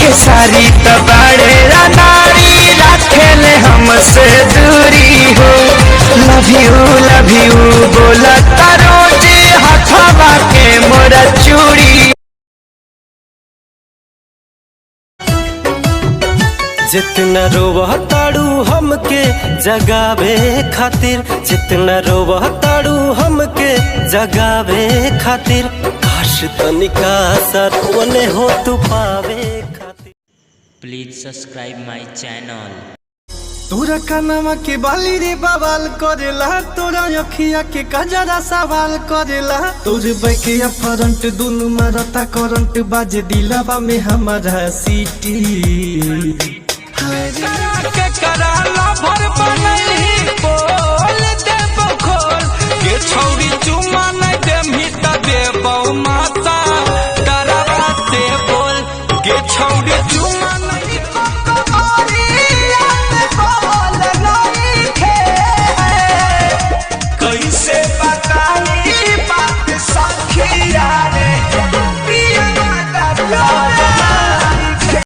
खेसारी त बाड़े नारी राखेले हमसे दूरी हो। लव you love you बोला रोज हथवा के मोरा चूड़ी। जितना रोवा ताड़ू हमके जगावे खातिर, जितना रोवा ताड़ू हमके जगावे खातिर, काश तनिका सर हो तू पावे खातिर। Please subscribe my channel. तोरा कनमा के बाली रे बवाल करेला, तोरा अखिया के कजरा सवाल करेला, तोर बैकिया फ्रंट दुनु मारता करंट, बाजे दिलवा में हमारा सीटी। के कराला भर बनई बोल दे बखोल के छौरी चुमा।